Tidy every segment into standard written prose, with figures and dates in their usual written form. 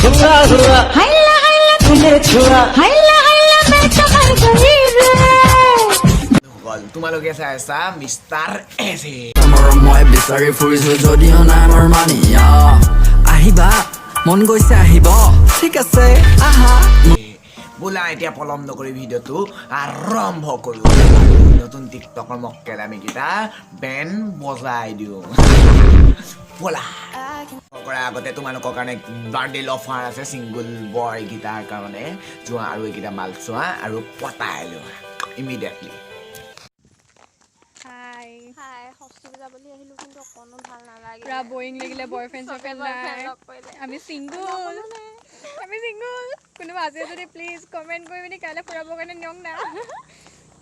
हायला हायला तुझे छुआ, हायला हायला, मैं तो मर गई रे। বন্ধুসকল, তোমালোকে চাই আছা মিষ্টাৰ এছে। মৰম মই বিচাৰি ফুৰিছো যদিও নাই মোৰ মানিয়া। আহিবা মন গৈছে, আহিব, ঠিক আছে, আহা। বোলা, এতিয়া পলম নকৰি ভিডিঅ'টো আৰম্ভ কৰোঁ। নতুন টিকটকৰ মক্কেলামিকেইটা বেন বজাই দিওঁ ব'লা। কৰাৰ আগতে তোমালোকৰ কাৰণে বাণ্ডেল অফাৰ আছে, ছিংগল বয়কেইটাৰ কাৰণে। যোৱা আৰু এইকেইটা মাল চোৱা আৰু পতাই লোৱা ইমিডিয়েটলি। হাই। হাই, সৰস্বতী পূজা বুলি আহিলো, কিন্তু অকণো ভাল নালাগে। পুৰা বৰিং লাগিলে, বয়ফ্ৰেণ্ড চয়ফ্ৰেণ্ড boyfriend নাই। লগ কৰিলে। আমি ছিংগুল, আমি ছিংগুল। কোনোবা আছে যদি প্লিজ কমেণ্ট কৰি পিনি কাইলৈ ফুৰাবৰ কাৰণে নিয়ক না।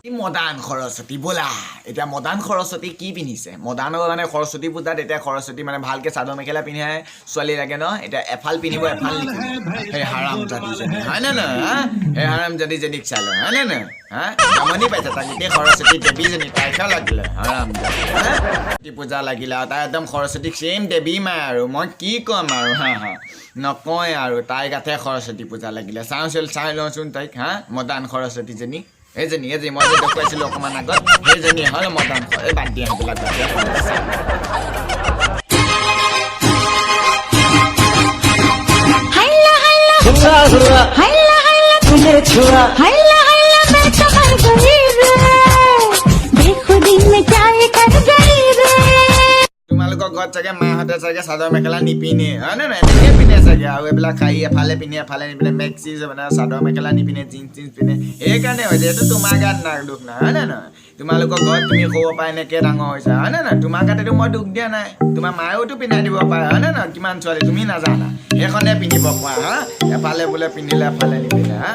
কি মডাৰ্ণ সৰস্বতী! বোলা, এতিয়া মডাৰ্ণ সৰস্বতী কি পিন্ধিছে? মডাৰ্ণ মানে সৰস্বতী পূজাত এতিয়া সৰস্বতী মানে ভালকে চাদৰ মেখেলা পিন্ধে ছোৱালী লাগে ন। এতিয়া এফাল পিন্ধিব, এফাল নিপিন্ধে। সেই হাৰাম জাতিজনী, হয় নে নহয়, হা? সেই হাৰাম জাতিজনীক চালো, হয় নে নহয়, হা? আমনি পাইছে তাক। গোটেই সৰস্বতী দেৱীজনী তাইকহে লাগিলে, হাৰাম জাতি, হা? সৰস্বতী পূজা লাগিলে আৰু তাই একদম সৰস্বতীক ছেইম দেৱী মাই আৰু মই কি ক'ম আৰু, হা হা, নকয় আৰু। তাইৰ গাতহে সৰস্বতী পূজা লাগিলে। চাওঁচোন, চাই লওঁচোন তাইক, হা। মডাৰ্ণ সৰস্বতীজনী সেইজনী, সেইজনী মই যে দেখুৱাইছিলোঁ অকণমান আগত, সেইজনী হ'ল মডাৰ্ণ। এই বাদ দিয়া সেইবিলাক, বাদ দিয়া। हायला हायला, हायला हायला तुझे छुआ, हायला हायला, मैं तो मर गई रे, बेखुदी में क्या ये कर गई रे। তোমালোকৰ ঘৰত চাগে মাহঁতে চাগে চাদৰ মেখেলা নিপিন্ধে, হয় নে নহয়? এনেকে পিন্ধে চাগে আৰু এইবিলাক শাৰী এফালে পিন্ধে, এফালে নিপিন্ধে, মেক্সি মানে চাদৰ মেখেলা নিপিন্ধে, জিন্স চিন্স পিন্ধে। সেইকাৰণে হৈছে এইটো। তোমাৰ গাত নাই দুখ নাই, হয় নে নহয়? তোমালোকৰ ঘৰত তুমি সৰুৰ পৰা এনেকে ডাঙৰ হৈছা, হয় নে নহয়? তোমাৰ গাতেতো মই দুখ দিয়া নাই। তোমাৰ মায়েওতো পিন্ধাই দিব পাৰে, হয় নে নহয়? কিমান ছোৱালী তুমি নাজানা, সেইখনে পিন্ধিব পৰা, হা? এফালে বোলে পিন্ধিলে, এফালে নিপিন্ধে, হা?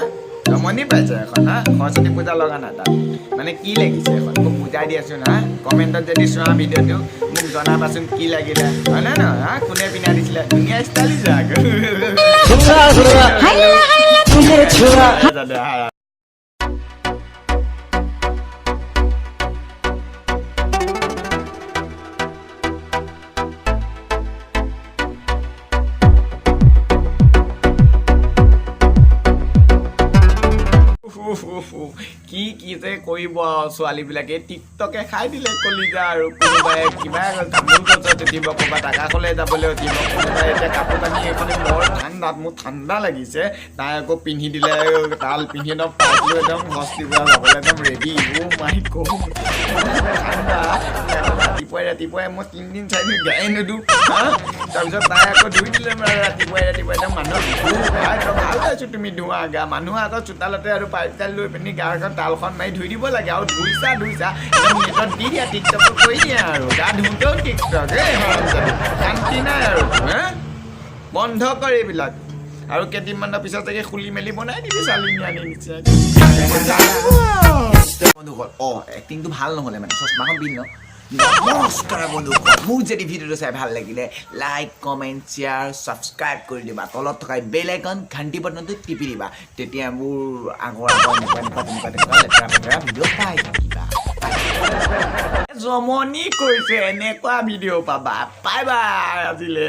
জমনি পাইছে এখন, হা? সৰস্বতী পূজা লগা নাই তাত মানে কি লাগিছে এখন, মোক বুজাই দিয়াচোন, হা? কমেণ্টত যদি চোৱা ভিডিঅ'টো, মোক জনাবাচোন কি লাগিলে, হয় নে নহয়, হা? কোনে পিন্ধাই দিছিলে? ধুনীয়া ষ্টাইলিছ আকৌ। हायला हायला तुझे छुआ। জানে, হা। উফ, উফ, উফ। কি কি যে কৰিব আৰু ছোৱালীবিলাকে, টিকটকে খাই দিলে কলিজা। আৰু কোনোবাই কিবা তামোল গছত উঠিব, ক'ৰবাত আকাশলৈ যাবলৈ উঠিব কোনোবাই। এতিয়া কাপোৰ কানি এইখন বৰ ঠাণ্ডাত মোৰ ঠাণ্ডা লাগিছে, তাই আকৌ পিন্ধি দিলে। তাল পিন্ধি একদম পাইপ লৈ একদম সৰস্বতী পূজা যাবলৈ একদম ৰেডি। অ' মাই গড, ঠাণ্ডা ৰাতিপুৱাই ৰাতিপুৱাই। মই 3 দিন 4 দিন গায়ে নিদিওঁ, হা? তাৰপিছত তাই আকৌ ধুই দিলে মানে ৰাতিপুৱাই ৰাতিপুৱাই একদম। মানুহ ভাই, তই ভাল পাইছোঁ তুমি ধোৱা গা। মানুহ আকৌ চোতালতে আৰু পাইপডাল লৈ পিনি গাখন তালখন মাৰি ধুই দিব লাগে। আৰু ধুইছা ধুইছা, একদম নেটত দি দিয়া, টিকটকত কৰি দিয়া আৰু গা ধুওঁতেও টিকটক। এই হাৰামজাদী, শান্তি নাই আৰু, হা? বন্ধ কৰ এইবিলাক। আৰু কেইদিনমানৰ পিছত চাগে খুলি মেলি বনাই দিবি চালিনী আনি নিচিনাকে। বন্ধুসকল, অঁ, এক্টিংটো ভাল নহ'লে মানে চশমাখন পিন্ধি লওঁ। নমস্কাৰ বন্ধুসকল, মোৰ যদি ভিডিঅ'টো চাই ভাল লাগিলে লাইক, কমেণ্ট, শ্বেয়াৰ, ছাবস্ক্ৰাইব কৰি দিবা। তলত থকা বেল আইকন ঘণ্টি বটনটো টিপি দিবা, তেতিয়া মোৰ আগৰ আগৰ এনেকুৱা এনেকুৱা তেনেকুৱা তেনেকুৱা লেতেৰা পেতেৰা ভিডিঅ' পাই থাকিবা। জমনি কৰিছে, এনেকুৱা ভিডিঅ' পাবা। বাই বাই আজিলে।